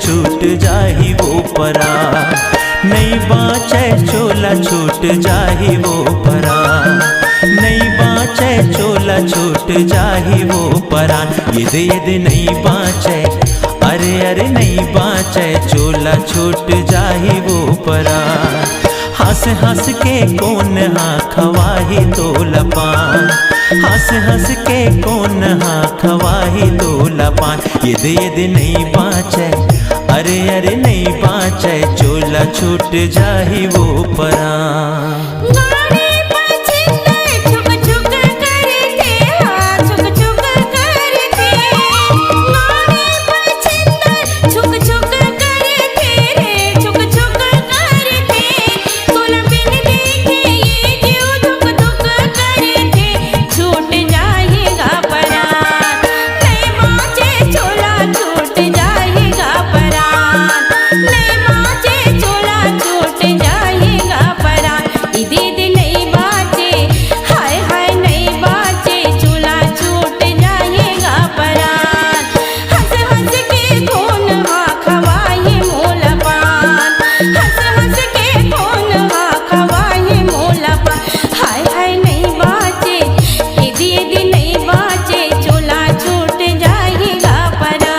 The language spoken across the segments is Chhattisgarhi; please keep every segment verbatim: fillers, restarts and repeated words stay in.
छूट जाही वो परा। नइ बाँचय चोला छूट जाही वो परा। नइ बाँचय चोला छूट जाही वो परा। ये दे, ये दे नइ बाँचय, अरे, अरे, नइ बाँचय चोला छूट जाही वो परा। हँस हँस के कोन हा खवाही तोला पान, हँस हँस के कोन हा खवाही तोला पान। ये दे, ये दे नइ बाँचय, अरे, अरे, नइ बाँचय चोला छूट जाही वो परा। गाड़ी पर छिंदर छुक छुक करथे, हाँ, छुक छुक करथे। गाड़ी पर छिंदर छुक छुक करथे रे, छुक छुक करथे। तोला बिन देखे ये जीव धुक धुक करथे। छूट जाही गा परान, नइ बाँचे चोला, छूट जाही गा परान, नइ बाँचे चोला, छूट जाही गा परान। ई दीदी नइ बाँचे, हाय हाय नइ बाँचे चोला, छूट जाही गा परान। हँस हँस के कोन हा खवाही मोला पान, हँस हँस के कोन हा खवाही मोला पान। हाय हाय नइ बाँचे, ए दीदी नइ बाँचे चोला छूट जाही गा परान।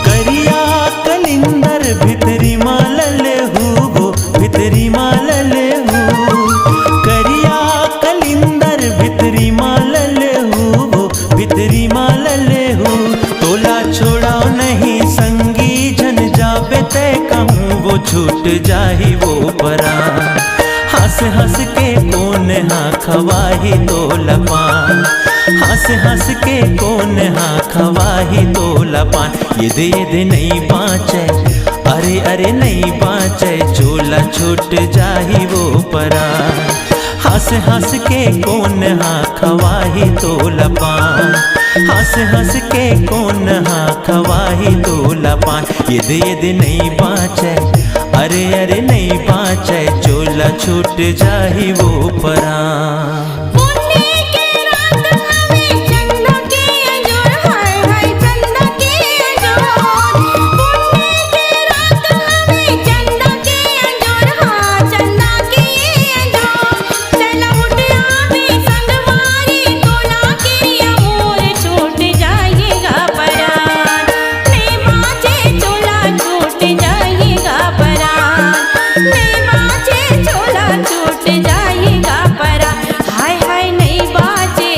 करिया कलिंदर भितरी मा ललहू वो, भितरी मा ललहू। करिया कलिंदर भितरी मा ललहू वो, भितरी मा ललहू। तोला छोड़ाव नहीं संगी, झन जाबे तैं कहूँ वो छूट जाही वो परान। हँस हँस के कोन हा खवाही तोला पान, हँस हँस के कोन हा खवाही तोला पान। ये दे, ये दे नइ बाँचय, अरे, अरे, नइ बाँचय चोला छूट जाही वो परान। हँस हँस के कोन हा खवाही तोला पान, हँस हँस के कोन हा खवाही तोला पान। ये दे, ये दे नइ बाँचय, अरे, अरे, नइ बाँचय चोला छूट जाही वो परान। पुन्नी के रात हवे चंदा के अंजोर, हाय हाय चंदा के अंजोर। पुन्नी के रात हवे चंदा के अंजोर, हाँ चंदा के अंजोर। चला उठ आबे संगवारी, तोला किरिया मोर छूट जाही गा परान। नइ बाँचे चोला छूट जाही गा परान, नइ बाँचे चोला छूट जाही गा परान। हाय हाय नइ बाँचे,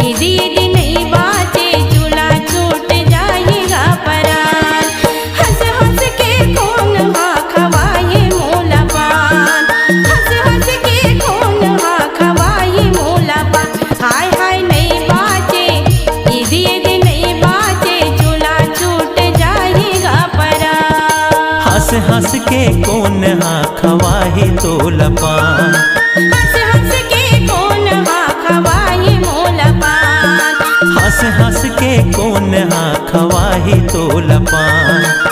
ये दीदी नइ बाँचे चोला छूट जाही गा परान। हँस हँस के कोन हा खवाही मोला पान, हँस हँस के कोन हा खवाही मोला पान। हाय हाय नइ बाँचे, ए दीदी नइ बाँचे, चोला छूट जाही गा परान। हँस हँस के कोन हा खवाही तोला पान। हँस हँस के कोन हा खवाही मोला पान। हँस हँस के कोन हा खवाही तोला पान।